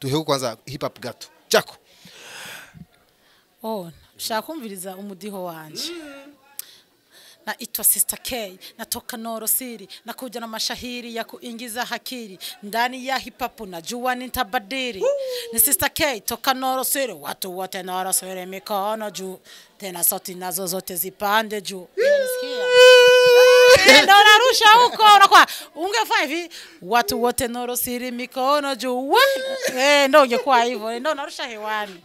Duheho kwanza hip hop gato jako. Oh, shaka kumviriza umudiho wanje. Naitwa Sister K, natoka Noro City, nakuja na mashahiri ya kuingiza hakiri ndani ya hip hop, najua nitabadili. Ni Sister K toka Noro City, watu wote Noro City mikono juu, tena sauti nazo zote zipande juu. Unanisikia? Ndio narusha huko, unakuwa ungefanya hivi, watu wote Noro City mikono juu. Ndio ungekuwa hivyo, ndio narusha hewani.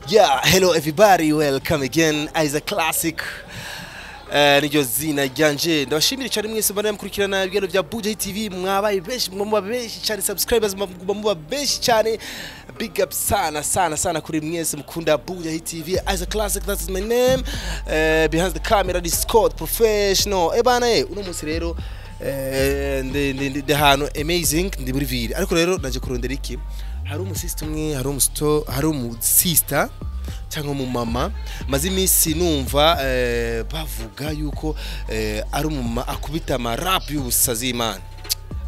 Yeah, hello everybody, welcome again. Isaac Classic. Niryo zina ryanje. Ndabashimira cyane mwese mbana mukurikirana ibiganiro bya Buja TV, mwabaye benshi, muba benshi cyane, subscribers muba benshi cyane. Big up sana sana sana kuri mwese mukunda Buja TV. Isaac Classic, that is my name. Behind the camera is Scott Professional. Ebana uno munsi rero ndi hano amazing, ndi muri ville. Ariko rero naje kurondera iki? Hari umusista umwe, hari umusto, hari umusista cyangwa mu mama maze iminsi numva bavuga yuko ari umumama akubita ama rap y'ubusazi, Imana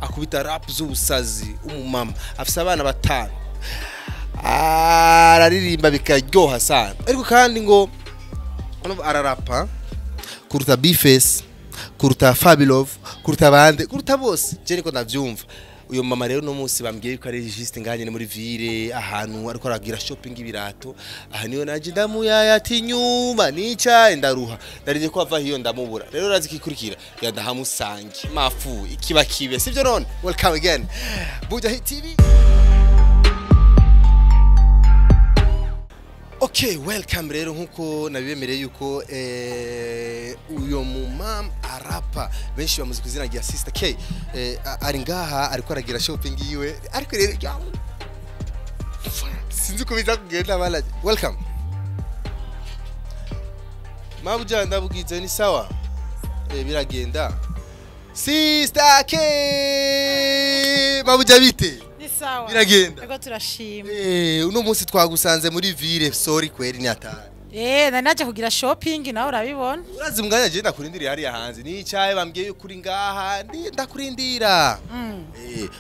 akubita rap z'ubusazi. Umumama afise abana batanu, araririmba bikaryoha sana, ariko kandi ngo ararapa kuruta Bface, kuruta Fabilove, kuruta bande, kuruta bose. Je niko ndavyumva. Uyo mama rero no munsi bambwiye yuko ari juste nganye ni muri ville ahantu ariko aragira shopping ibirato. Aha niyo naje ndamuyaya ati nyuma nicaye ndaruha, narije ko ava hiyo ndamubura. Rero razi kikurikira ya ndahamusange mafu ikiba kibe, sivyo? None welcome again Buja Hit TV. Okay, welcome rero nkuko nabibemereye yuko uyo mumam arapa benshi bamuzi ku izina rya Sister K, ari ngaha ariko aragira shopping yiwe, ariko rero sinzi ko biza kugenda bala. Welcome mabuja, ndabugize ni sawa, biragenda. Sister K mabuja bite? Ni sawa. Biragenda. Ego turashima. Uno munsi twagusanze muri ville, sorry kweri ni atari. Nari naje kugira shopping nawe urabibona. Urazi muganya je ndakurindira hariya hanze. Nicaye bambwiye yuko uri ngaha, ndakurindira.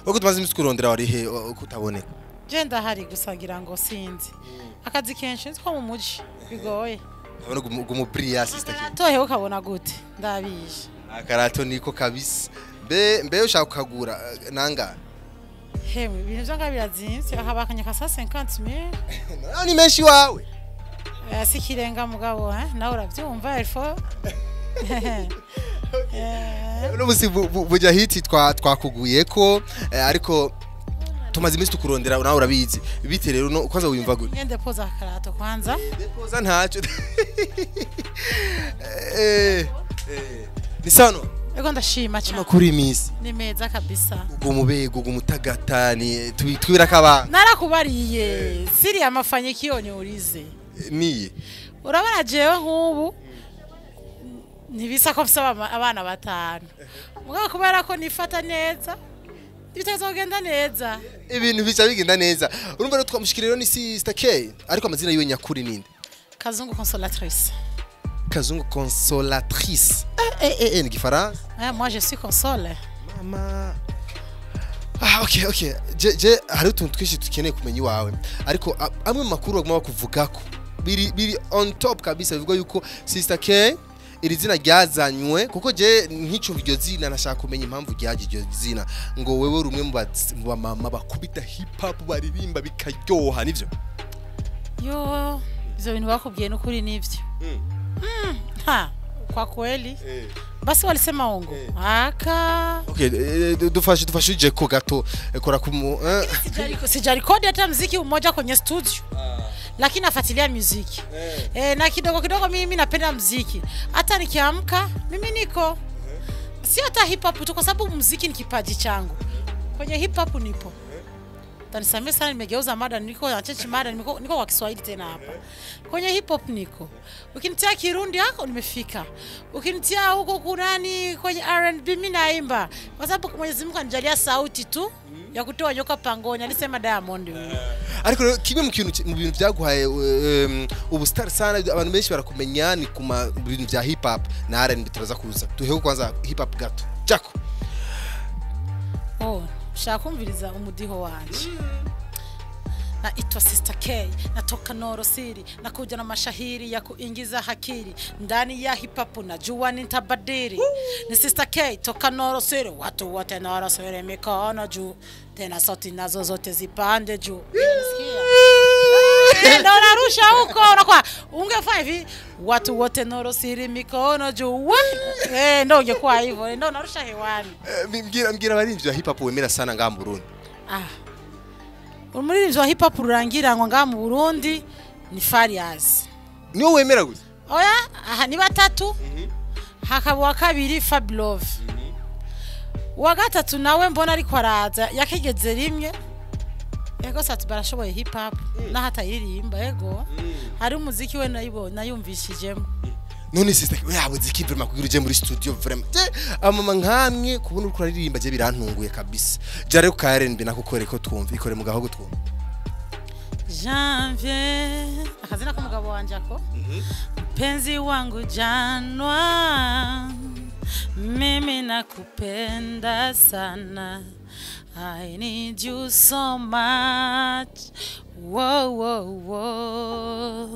Uko tumaze imisi kurondera wari he kutaboneka? Je ndahari gusa ngira ngo sinzi. Akazi kenshi nzi ko mu muji bigoye. Ndabona gumubriya Sister K. Akarato ukabona gute? Ndabije. Akarato niko kabisa. Mbe ushaka kukagura nanga? Hemwe ibintu byo ngabirazimvye akabakanya ka 500,000. Ni menshi wawe. Si kirenga mugabo, nawe uravyumva elfo. Uno musi Buja Hit twakuguye ko ariko tumaze iminsi tukurondera nawe urabizi. Bite rero no kwanza wiyumva gute? Ngende poza akarato kwanza. Depoza ntacyo. Ni sano. Ego ndashima cyane. Amakuru imisi. Ni meza kabisa. Ugo mubego ugo mutagatani twibira kabanga. Narakubariye. Siri amafanyikio niulize. Niye. Urabona jewe nk'ubu ntibisa ko mfise abana batanu. Mugabo kubera ko nifata neza, ibitekerezo kugenda neza. Ibintu bica bigenda neza. Urumva rero twamushikira rero ni Sister K, ariko amazina yiwe nyakuri ninde? Kazungu Consolatrice. Kazungu Consolatrice. Ni Gifaransa? Moi je suis console. Mama. Okay, okay. Je hari utuntu twinshi dukeneye kumenya iwawe. Ariko amwe mu makuru baguma bakuvugako biri on top kabisa, bivuga yuko Sister K iri zina ryazanywe kuko je nk'icumva iryo zina nashaka kumenya impamvu ryaje iryo zina, ngo wewe rumwe mu bamama bakubita hip hop baririmba bikaryoha, nivyo? Yo, ivyo bintu bakubwiye n'ukuri nivyo. Ha, kwa kweli. Basi walisema ongo. Aka. Okay, dufashije ko gato kora kumu. Sijarekodi hata muziki mmoja kwenye studio. Lakini nafuatilia muziki. Na kidogo kidogo mimi napenda muziki. Hata nikiamka mimi niko. Sio hata hip hop tu kwa sababu muziki ni kipaji changu. Kwenye hip hop nipo. Tanisamee sana, nimegeuza mada, niko nachechi mada, niko kwa Kiswahili tena hapa. Kwenye hip hop niko. Ukinitia Kirundi hako nimefika. Ukinitia huko kunani kwenye R&B mimi naimba. Kwa sababu Mwenyezi Mungu anijalia sauti tu ya kutoa nyoka pangoni, alisema Diamond huyo. Ariko rero kimwe mu kintu mu bintu byaguhaye ubu star sana, abantu benshi barakumenya, ni kuma bintu bya hip hop na R&B. Turaza kuza duheho kwanza hip hop gato jako. Oh, shaka kumviriza umudiho wanje. Naitwa Sister K, natoka Noro City, nakuja na mashahiri ya kuingiza hakiri ndani ya hip hop, najua nitabadili. Ni Sister K toka Noro City, watu wote Noro City mikono juu, tena sauti nazo zote zipande juu. Unanisikia? Ndio narusha huko, unakuwa ungefanya hivi, watu wote Noro City mikono juu. Ndio ungekuwa hivyo, ndio narusha hewani. Mbwira abarimvyi ba hip hop wemera sana ngaha mu Burundi. Ah. Umuririmbyi wa hip hop rurangiranwa ngaha mu Burundi ni Farias. Niwo wemera gusa? Oya, aha ni batatu. Hakaba uwa kabiri Fablove. Uwa gatatu nawe mbona ariko araza yakigeze rimwe. Ego sati barashoboye hip hop naho atayiririmba, ego. Hari umuziki we nayumvishijemo. None sister, yabuze iki vraiment kugira uje muri studio vraiment? Je amama nkamwe kubona uriko uraririmba je birantunguye kabisa. Ja rero ka R&B nako kore ko twumva, ikore mu gahogo twumva. Janvier, akazina k'umugabo wanje ako. Mpenzi wangu Janwa, mimi nakupenda sana, I need you so much. Whoa, whoa, whoa.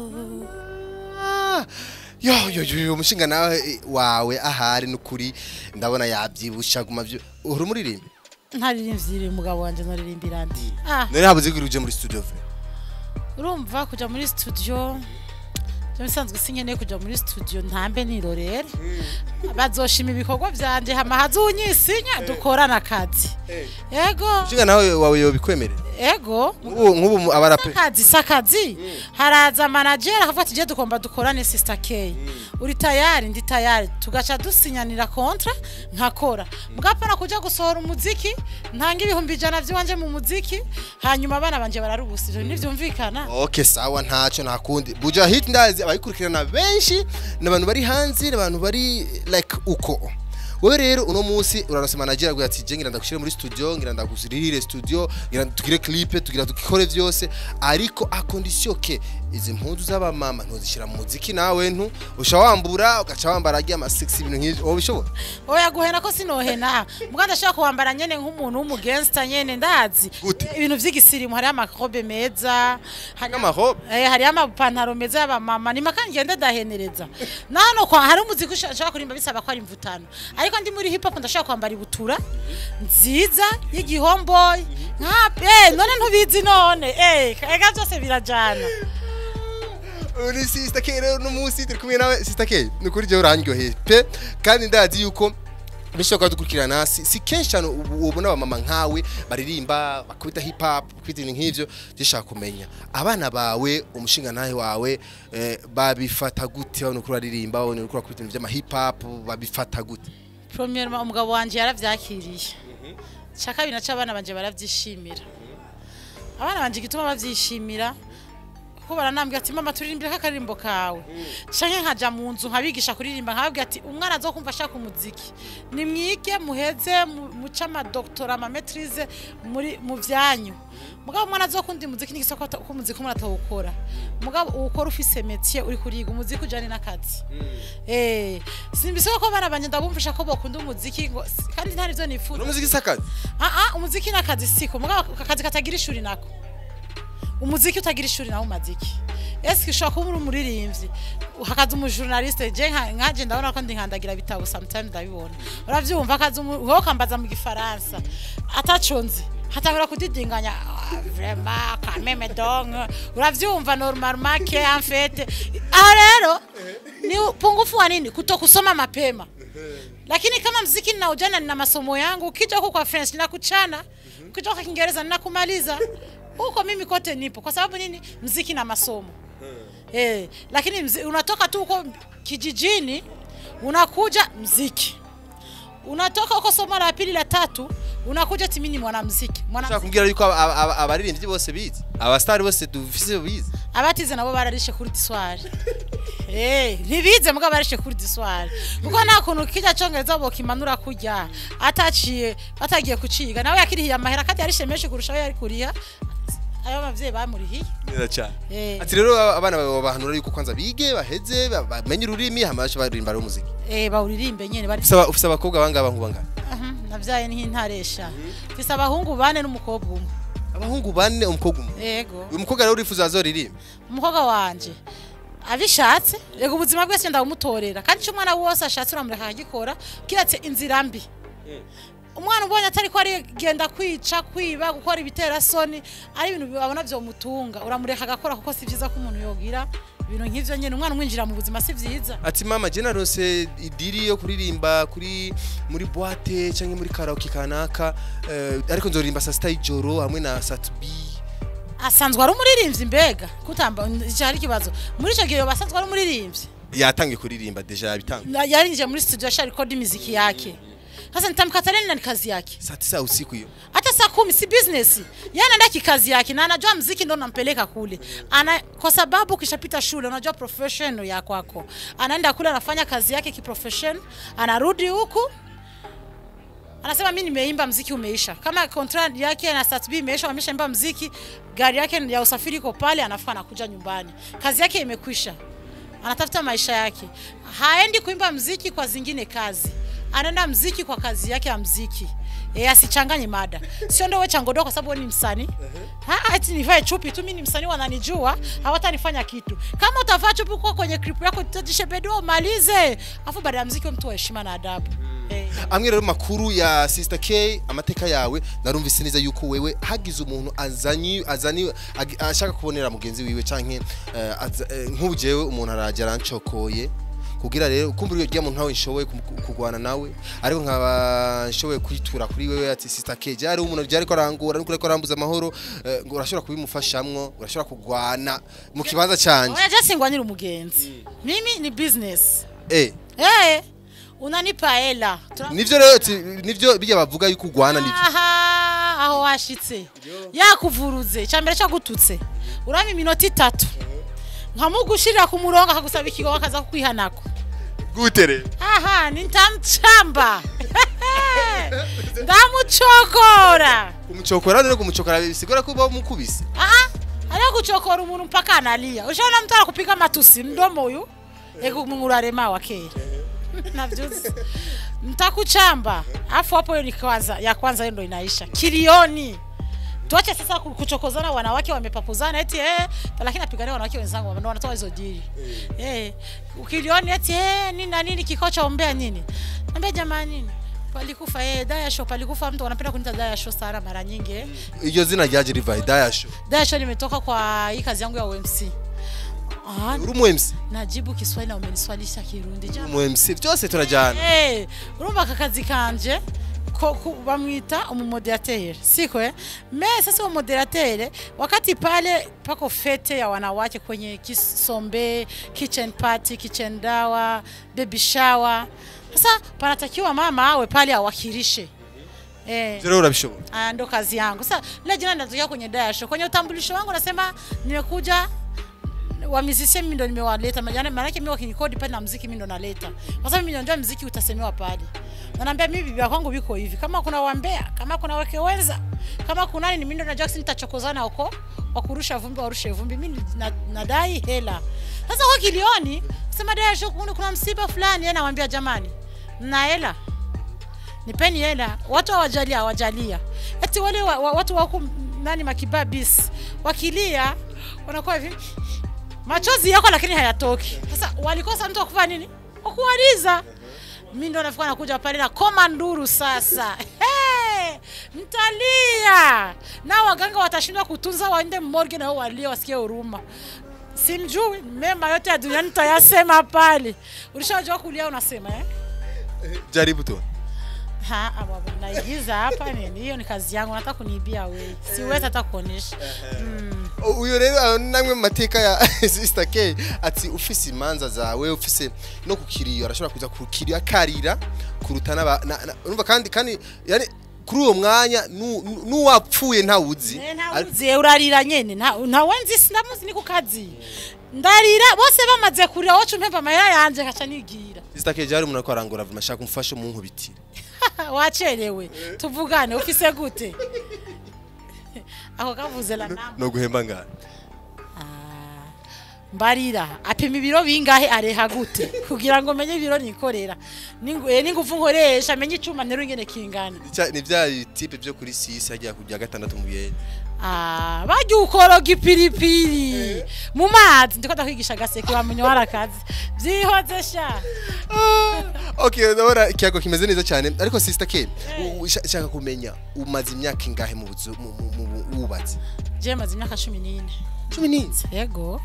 Ah, yo yo yo, umushinga nawe wawe ahari nukuri ndabona yabyibusha guma byo uhora umuririmba. Ntaririmbye umugabo wanje, noririmbira ndi. Ah, none habuze kugira uje muri studio vraiment? Urumva kuja muri studio je bisanzwe sinkeneye kuja muri studio, ntambe nirorere. Bazoshima ibikorwa vyanje hama hazunyisinya dukorana akazi. Ego. Umushinga nawe wawe yobikwemerera? Ego. Nk'ubu abarape Akazi sakazi. Haraza manager akavuga ati je tugomba dukorane Sister K. Uri tayari? Ndi tayari. Tugaca dusinyanira contrat nkakora. Mugapana kuja gusohora umuziki, ntanga 100,000 vy'iwanje mu muziki, hanyuma abana banje bararubusa. Ivyo ntivyumvikana. Okay, sawa, ntaco ntakundi. Buja Hit ndazi abayikurikirana benshi n'abantu bari hanze, n'abantu bari like uko wewe. Rero uno munsi uraronse manager aguye ati je ngira ndagushire muri studio, ngira ndagusirire studio, ngira tugire clip, tugira dukore vyose, ariko à condition que izi mpuzu z'abamama ntuzishira mu muziki, nawe ntu usha wambura ugaca wambara agiye ama sexy, ibintu nk'ivyo wowe bishobora? Oya, guhena ko sinohena. Muga ndashaka kuwambara nyene nk'umuntu w'umugangster nyene, ndazi. Gute? Ibintu vy'igisirimu, hariho amarobe meza, hari N'amarobe? Hariho amapantaro meza y'abamama, ni maka ngende ndahenereza. Nano kwa hari umuziki ushaka kurimba bisaba ko ari imvutano. Ariko ndi muri hip hop ndashaka kwambara ibutura nziza y'igihomboy. Nka none ntubizi none. Ega byose birajana. Uri Sister K rero, uno munsi turi kumwe nawe Sister K, ni ukuri jewe urandyoheye pe, kandi ndazi yuko bishobora kudukurikirana si kenshi cyane ubona abamama nkawe baririmba, bakubita hip hop, bakubita ibintu nk'ivyo. Dushaka kumenya abana bawe, umushinga ntahe wawe, babifata gute babona uko uraririmba, babona uko urakubita ibintu vy'ama hip hop, babifata gute? Premièrement, umugabo wanje yaravyakiriye. Cya kabiri naco, abana banje baravyishimira. Abana banje igituma bavyishimira kuko baranambwira ati mama, turirimbira akaririmbo kawe, canke nkaja mu nzu nkabigisha kuririmba, nkababwira ati umwana azokumva ashaka umuziki nimwige muheze muce amadoktora, amametrize muri mu vyanyu, mugabo umwana azokunda umuziki n'igisoko ko umuziki umuntu atawukora, mugabo uwukora ufise métier, uri kuriga umuziki ujane n'akazi. Simbisoko ko abana banje ndabumvisha ko bokunda umuziki ngo kandi ntari vyo nifuza. Umuziki sakazi? Ah ah, umuziki n'akazi siko, mugabo akazi katagira ishuri nako umuziki utagira ishuri nawo umaziki. Eske ushobora kuba uri umuririmbyi hakaza umujournaliste? Je nkaje ndabona ko ndi nkandagira bitabo, sometimes ndabibona, uravyumva, akaza wowe ukambaza mu gifaransa ataco nzi, hatangura kudidinganya. Ah, vraiment, quand même, donc uravyumva, normalement que en fait aho rero ni pungufu wa nini? Kutokusoma mapema. Lakini kama mziki nina ujana, nina masomo yangu, ukija huko kwa French ninakuchana, ukija kwa Kiingereza ninakumaliza. Huko mimi kote nipo. Kwa sababu nini? Mziki na masomo. Lakini unatoka tu huko kijijini unakuja mziki. Unatoka huko somo la pili la tatu Unakuja ati mimi ni mwanamuziki. Ushaka kumbwira yuko abaririmbyi bose bize, abastari bose dufise bize? Abatize nabo bararishe kuri diswari. Ntibize mugabo barishe kuri diswari. Kuko nta kuntu kijya congereza bokimanura kurya ataciye batagiye kuciga, nawe yakirihiye amahera kandi yarishe menshi kurusha ayo yari kuriha ayo abavyeyi bamurihiye. Neza cyane. Ati rero abana bawe bahanura yuko kwanza bige baheze bamenye ururimi hama bace baririmba rero umuziki. Bawuririmbe nyene bari. Ufise abakobwa bangaba nkubangana? Navyaye n'intaresha. Mfise abahungu bane n'umukobwa umwe. Abahungu bane umukobwa umwe? Yego. Uyu mukobwa rero urifuza azoririmba? Umukobwa wanje abishatse, rego ubuzima bwese ndabumutorera, kandi ico umwana wose ashatse uramureka akagikora kiratse inzira mbi. Umwana ubonye atari ko arigenda kwica, kwiba, gukora ibitera soni, ari ibintu babona byo mutunga, uramureka agakora kuko si byiza ko umuntu yogira ibintu nk'ivyo nyene. Umwana umwinjira mu buzima si byiza. Ati mama je narose idiri yo kuririmba kuri muri boîte canke muri karaoke kanaka, ariko nzoririmba saa 6 y'ijoro hamwe na Sat-B. Asanzwe ari umuririmbyi mbega kutamba cyari kibazo muri ico gihe basanzwe ari umuririmbyi. Yatangiye kuririmba deja yabitangiye. Yarinjije muri studio asha record imiziki yake. Sasa nitamkatalia nini kazi yake? Saa 9 usiku hiyo. Hata saa 10 si business. Yeye anaenda kikazi yake na anajua muziki ndo nampeleka kule. Ana kwa sababu ukishapita shule unajua professional ya kwako. Anaenda kule anafanya kazi yake kiprofession, anarudi huku. Anasema mimi nimeimba muziki umeisha. Kama contract yake na Sat-B imeisha, ameshaimba muziki, gari yake ya usafiri iko pale, anafaa anakuja nyumbani. Kazi yake imekwisha. Anatafuta maisha yake. Haendi kuimba muziki kwa zingine kazi. Anaenda muziki kwa kazi yake ya muziki. Asichanganye mada. Sio ndio wewe changodoa kwa sababu wewe ni msanii. Ati nivae chupi tu mimi ni msanii wananijua, hawatanifanya kitu. Kama utavaa chupi kwa kwenye clip yako utajishebedoa umalize. Afu baada ya muziki mtu wa heshima na adabu. Amwe rero makuru ya Sister K, amateka yawe narumvise neza yuko wewe hagize umuntu azani ashaka kubonera mugenzi wiwe canke nk'ubujewe umuntu araje arancokoye kugira rero kumbura iyo muntu ntawe nshoboye kugwana nawe, ariko nkaba nshoboye kwitura kuri wewe ati Sister K jari umuntu jari ko arangura nuko ariko arambuza amahoro, ngo urashobora kubimufashamwo, urashobora kugwana mu kibanza canje. Oya je singwanira umugenzi. Mimi ni business. Unanipa hela. Nivyo rero nivyo bijya bavuga yuko ugwana nivyo. Aha, aho washitse. Yakuvuruze, cyambere cyagututse. Urama iminota 3. Nkamugushirira ku murongo akagusaba ikigo akaza kukwihanako. Gute re? Aha, ni ntamchamba. Ndamuchokora. Kumuchokora rero kumuchokora bisigura ko bamukubise. Aha, ari guchokora umuntu mpaka analia. Ushaona mtu akupika matusi mdomo uyu? Ego mungurarema wakera. Navyuzi. Nitakuchamba. Afu hapo hiyo ni kwanza, ya kwanza hiyo ndo inaisha. Kilioni. Tuache sasa kuchokozana, wanawake wamepapuzana eti lakini napigania wanawake wenzangu ndio wanatoa hizo dili. Ukilioni eti nini na nini kikao cha ombea nini? Naambia jamani palikufa Daya Show, palikufa mtu wanapenda kuniita Daya Show sana mara nyingi. Hiyo zina jaji riva Daya Show. Daya Show nimetoka kwa hii kazi yangu ya OMC. Uri MC? Najibu Kiswahili na umeniswalisha Kirundi jamani. Mu MC byose turajana. Urumva kakazi kanje bamwita umumoderateur siko me sasa umoderateur wakati pale pako fete ya wanawake kwenye kisombe, kitchen party, kitchen dawa, baby shower. Sasa panatakiwa mama awe pale awakilishe. Zero urabishobora. Ndo kazi yangu. Sasa leo jina natokea kwenye Daya Show. Kwenye utambulisho wangu nasema nimekuja wa musicien mimi ndo nimewaleta. Maana yake mimi wakinikodi pale na muziki mimi ndo naleta. Kwa sababu mimi najua muziki utasemewa pale. Na naambia mimi bibi wangu biko hivi. Kama kuna wambea, kama kuna wake wenza, kama kuna nani mimi ndo najua nitachokozana huko, wakurusha vumbi warushe vumbi. Mimi nadai hela. Sasa kwa kilioni, sema Daya Show kuna msiba fulani, yeye anawaambia jamani, mna hela. Nipeni hela. Watu hawajalia, hawajalia. Eti wale watu wako nani makibabis wakilia wanakuwa hivi machozi yako lakini hayatoki. Sasa walikosa mtu akufa nini? Okualiza. Mimi ndo nafika nakuja pale na koma nduru sasa. Hey, mtalia. Na waganga watashindwa kutunza waende morgue na walie wasikie huruma. Simjui mema yote ya duniani nitayasema pale. Ulishajua kulia unasema Jaribu tu. Ha, baba naigiza hapa nini? Hiyo ni kazi yangu, nataka kuniibia wewe. Siwezi hata kuonesha. Uyo rero namwe mateka ya Sister K ati ufise imanza zawe ufise no kukiriyo arashobora kuza kukiriyo akarira kurutana urumva kandi yani Kuri uwo mwanya nuwapfuye ntawuzi. Ntawuzi, urarira nyene, ntawe nzi, sinamuzi, ni ku kazi. Ndarira bose bamaze kurira, wacu mpemba amahera yanje nkaca nigira. Sister K, jari umuntu ariko arangora vuma, shaka umfashe munkubitire. Wacerewe, tuvugane, ufise gute? Ako kavuze la namba. No guhemba ngana. Mbarira apima ibiro bingahe, areha gute, kugira ngo menye ibiro nikorera n'ingufu nkoresha, menye icuma nteru ingene kingana. Ni bya type byo kuri 6 hagiye kujya gatandatu mu bihe. Ah, bajya ukoroga ipiripiri mu mazi, ndiko ndakwigisha gaseke wamenye warakazi vyihoze sha. Okay, ndabona ikiyago kimeze neza cyane, ariko Sister K, shaka kumenya umaze imyaka ingahe mu buzu wubatse? Je maze imyaka 14. 14? Yego.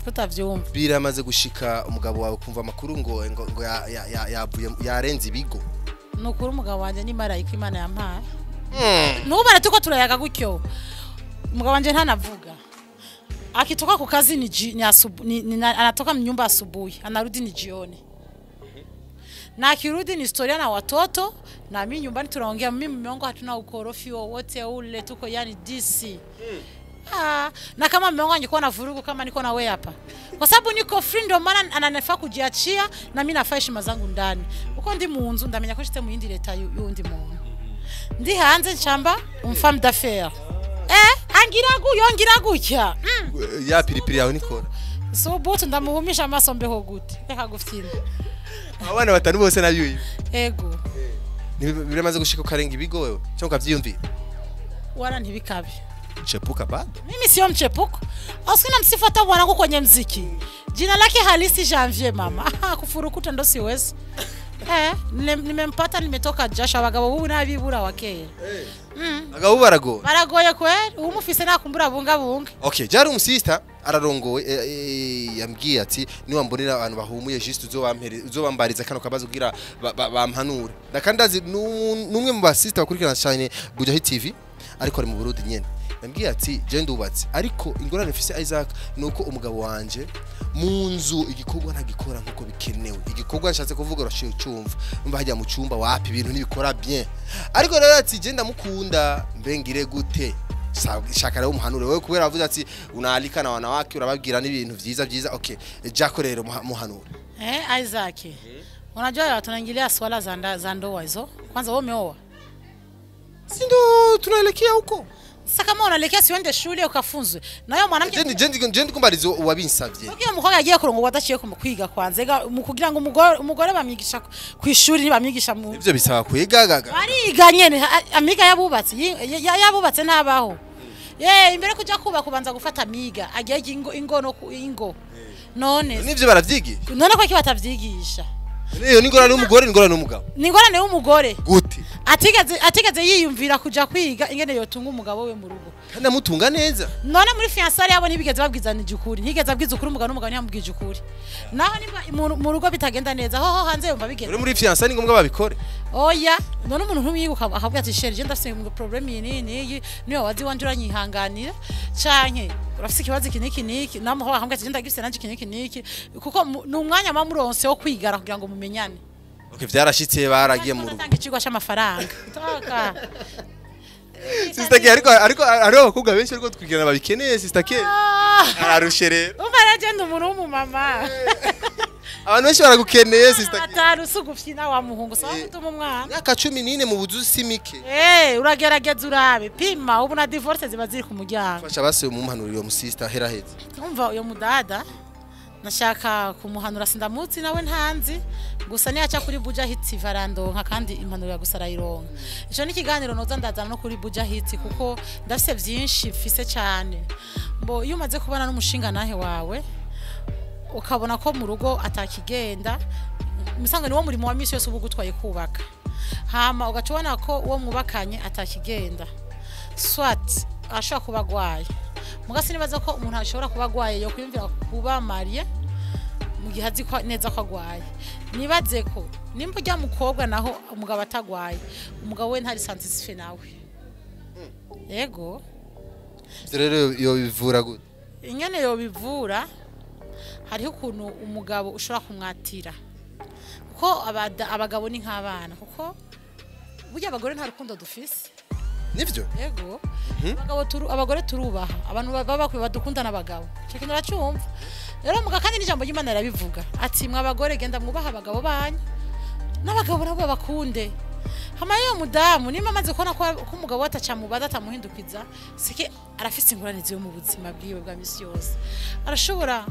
Kutavyumva. Biramaze gushika umugabo wawe kumva amakuru ngo yavuye yarenze ibigo? Nukuri umugabo wanje ni marayika Imana yampaye. Nubara tuko turayaga gutyo. Umugabo wanje ntanavuga. Akitoka ku kazi ni anatoka mnyumba asubuhi, anarudi ni jioni. Na akirudi ni historia na watoto, na mimi nyumbani tunaongea, mimi mume wangu hatuna ukorofi wowote ule, tuko yani DC. Na kama mume wangu angekuwa na vurugu kama niko na wewe hapa. Kwa sababu niko free, ndio maana ananifaa kujiachia na mimi nafaa heshima zangu ndani. Uko ndi mu nzu ndamenya ko nshite mu yindi leta y'undi muntu. Ndi hanze nshamba umfemme d'affaires. Angira yongira gutya. Ya piripiri yawe nikora. So bote ndamuhumisha amaso mbeho gute. Reka gufyina. Abana batanu bose nabyuye. Ego. Biramaze gushika ukarenga ibigo wewe cyangwa ukavyiyumvira? Wala ntibikabe. Chepuka bado? Mimi sio mchepuko. Asina msifuata bwanangu kwenye mziki. Jina lake halisi Janvier mama. Kufurukuta ndo siwezi. Nimempata, nimetoka jasho, abagabo bubu n'abibura wakera. Abagabo baragoye. Baragoye kweli, umufise nakumbura bunga bunga. Okay, jari umusista ararongowe, yambwiye ati niwambonera abantu bahumuye juste uzobambariza kano kabazo kugira bampanure. Ndakandazi numwe mu basista bakurikirana cyane Bujahi TV, ariko ari mu Burundi nyene. Yambwiye ati je ndubatse, ariko ingorane mfise Isaac nuko umugabo wanje mu nzu igikorwa ntagikora nkuko bikenewe. Igikorwa nshatse kuvuga urashiye ucumva, umva hajya mu cyumba wapi ibintu ntibikora bien. Ariko rero ati je ndamukunda, mbengire gute? Shaka rero umuhanure wewe, kubera avuze ati unaalika na wanawake urababwira n'ibintu vyiza vyiza. Okay, Jaco rero muhanure. Isaac. Unajua tunaingilia swala za ndoa hizo. Kwanza wewe umeoa? Si ndo tunaelekea huko. Sasa kama unaelekea siwende shule ukafunzwe. Na yo mwanamke je ndikumbarizo wabinsavye. Ukiyo mukobwa yagiye kurongorwa adaciye kwiga kwanza. Ega kugira ngo umugore bamwigisha ku ishuri ntibamwigisha mu. Ivyo bisaba kwiga gaga. Bariga nyene amiga yabubatse yabubatse ntabaho. Imbere kuja kuba kubanza gufata amiga agiye ingo no ingo. None nivyo baravyigisha. None ko batavyigisha. Niyo ningorane y'umugore, ningorane y'umugabo. Ningorane y'umugore. Gute? Atigeze yiyumvira kuja kwiga ingene yotunga umugabo we mu rugo. Kandi amutunga neza. None muri fiançailles yabo ntibigeze babwizanije ukuri. Ntigeze abwiza ukuri umugabo n'umugabo ntiyamubwije ukuri. Naho nimba mu rugo bitagenda neza, hoho hanze yumva bigenda. Muri fiançailles ni ngombwa babikore. Oya, none umuntu ntumyibuka akavuga ati chéri je ndafise problème iyi n'iyi, niyo wazi wanje uranyihanganira canke urafise ikibazo iki niki niki, namuho akambwira ati je ndagifise nanje iki niki niki, kuko ni umwanya mamuronse wo kwigara kugira ngo mumenyane. Okay, vyarashitse baragiye mu rugo. Natanga ikigo c'amafaranga. Toka. Sister K, ariko ari abakobwa benshi ariko twigana babikeneye Sister K. Ararushe rero. Umva rero umuntu w'umumama. Abantu benshi baragukeneye Sister K. Atarusu gufyina wa muhungu sawa gutuma umwana. Myaka 14 mu buzu simike. Uragerageza urabe pima ubu na divorce ziba ziri ku muryango. Fasha base umuhanuriro mu sister hera heze. Umva uyo mudada nashaka kumuhanura sindamutsi nawe ntanzi gusa niyaca kuri Buja Hits varandonka kandi impanuro ya gusa arayironka. Ico ni ikiganiro noza ndazana no kuri Buja Hits kuko ndafise vyinshi mfise cyane. Mbo iyo umaze kubana n'umushinga nahe wawe ukabona ko mu rugo atakigenda, musanga niwo murimo wa misi yose ubu gutwaye kubaka. Hama ugacubona ko uwo mwubakanye atakigenda. Swat ashobora kuba agwaye. Mugasi nibaza ko umuntu ashobora kuba agwaye yo kwiyumvira kuba mariye mu gihe azi ko neza ko agwaye. Nibaze ko nimba ujya mukobwa naho umugabo atagwaye, umugabo we ntari satisfait nawe. Yego. Rero yo bivura gute? Ingene yo bivura hariho ukuntu umugabo ushobora kumwatira. Kuko abagabo ni nk'abana, kuko Burya abagore nta rukundo dufise. Nivyo? Yego. Abagabo abagore turubaha. Abantu baba bakwiye badukunda n'abagabo. Cyo kintu uracumva. Rero muga kandi n'ijambo ry'Imana rirabivuga. Ati mwa bagore genda mwubaha abagabo banyu. N'abagabo nabo bakunde. Hama yo mudamu nimba amaze kubona ko umugabo atacamubaza atamuhindukiza, sike arafise ingorane ziwe mu buzima bwiwe bwa misi yose. Arashobora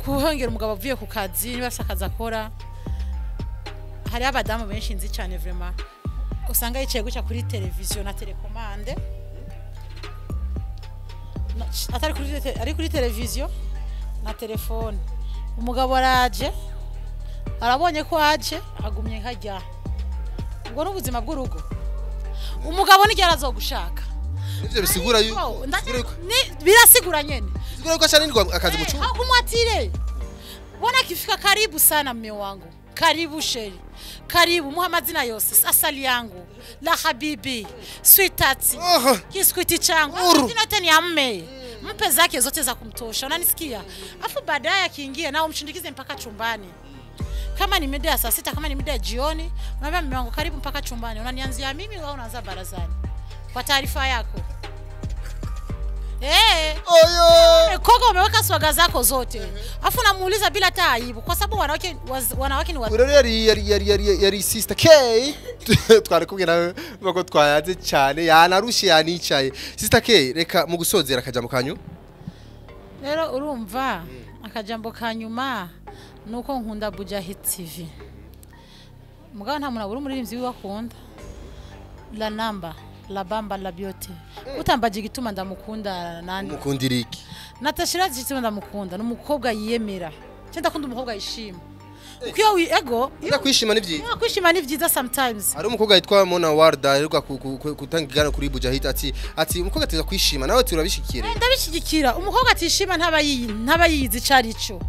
kuhongera umugabo avuye ku kazi niba afise akazi akora. Hari abadamu benshi nzi cyane vraiment usanga yicaye guca kuri televiziyo na telekomande, atari kuri ari kuri televiziyo na telefone. Umugabo araje arabonye ko aje agumye nkajya. Ubwo n'ubuzima bw'urugo. Umugabo nijye arazogushaka. Nivyo bisigura yuko birasigura nyene. Bisigura yuko ashanirwa akazi mu cyumba. Hakumwatire. Bona kifika karibu sana mme wangu. Karibu sheri. Karibu muha mazina yose. Asali yangu. La habibi. Sweetheart. Kiskuiti changu. Jina yote ni amme. Mpe zake zote za kumtosha. Unanisikia? Afu baadaye akiingia na umshindikize mpaka chumbani. Kama ni mida ya saa 6, kama ni mida ya jioni, unaambia mume wangu karibu mpaka chumbani. Unanianzia mimi au unaanza barazani? Kwa taarifa yako. Oyo. Koko umeweka swaga zako zote. Afu namuuliza bila hata aibu kwa sababu wanawake ni watu. Yari Sister K. Twari kumwe nawe nuko twayaze cyane yanarushe yanicaye. Sister K reka mu gusozera akajambo kanyu. Rero urumva akajambo kanyuma nuko nkunda Buja Hit TV. Mugabo nta muntu abura umuririmbyi wiwakunda. La namba la bamba la beauty. Utambaje igituma ndamukunda nani? Mukundira iki? Natashira igituma ndamukunda n'umukobwa yiyemera. Cyo ndakunda umukobwa yishima. Ukiyo ego ndakwishima ni vyiza. Kwishima ni vyiza sometimes. Hari umukobwa yitwa Mona Warda aheruka gutanga ikiganiro kuri Buja Hit ati umukobwa ateza kwishima nawe turabishikira. Ndabishigikira. Umukobwa atishima ntaba yizi carico.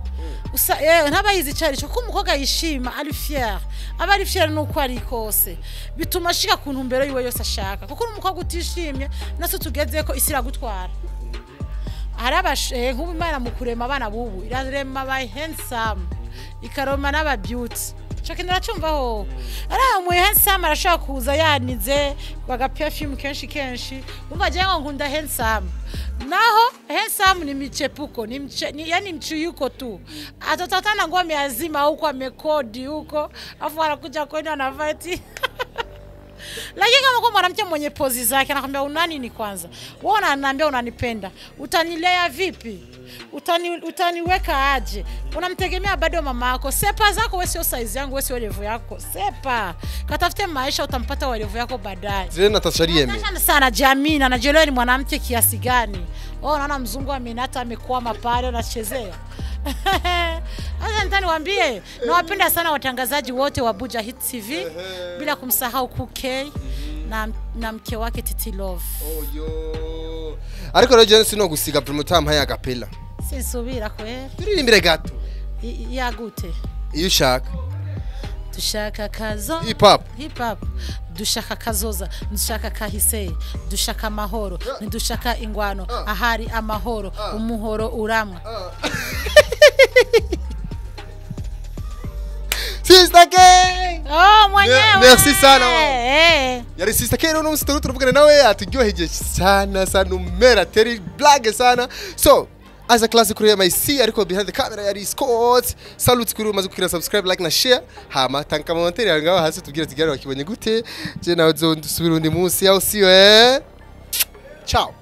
Usa ntaba yizi carico ko umukobwa yishima ari fier. Aba ari fier nuko ari kose. Bituma ashika ku ntumbero yiwe yose ashaka. Kuko umukobwa utishimye naso tugeze ko isi iragutwara. Harabashe nkubu Imana mu kurema abana bubu irarema ba handsome. Ikaroma n'aba beauty. Cyo kintu uracumva ho. Aramuye handsome arashaka kuza yanize baga perfume kenshi kenshi. Umva je ngo nkunda handsome. Naho handsome ni michepuko, ni yani mchuyuko tu. Atatatana nguo ameazima huko amekodi huko, afu anakuja kwenda anavati. Lakini kama kwa mwanamke mwenye pozi zake anakuambia unani ni kwanza. Wewe unaniambia unanipenda. Utanilea vipi? Utaniweka aje? Unamtegemea bado mama yako. Sepa zako wewe sio size yangu, wewe sio level yako. Sepa. Katafute maisha utampata wa level yako baadaye. Zile Natasha yeme. Natasha sana jamii na najielewa ni mwanamke kiasi gani. Oh naona mzungu amenata amekwama pale anachezea. Sasa nitaniwaambie nawapenda sana watangazaji wote wa Buja Hit TV bila kumsahau Kuke na mke wake Titi Love. Oyo. Ariko rero je sino gusiga promoter mpaye agapela. Sinsubira kweli. Turirimbire gato. Yagute. Iyo ushaka. Dushaka kazo. Hip hop. Hip hop. Dushaka kazoza, dushaka kahise, dushaka amahoro, ntidushaka ingwano, ahari amahoro, umuhoro uramwa. Sister K. Oh mwenyewe. Merci sana. Yari Sister K no msitoro turuvugana nawe aturyoheje sana sana umera teri blague sana. So as a classic kuri MIC ariko behind the camera yari Scott. Salute kuri umaze kukira subscribe like na share. Hama tanka commentaire ngaho hasi tubwire tigaro wakibonye gute. Je nawe zo ndusubira undi munsi aho siyo. Ciao.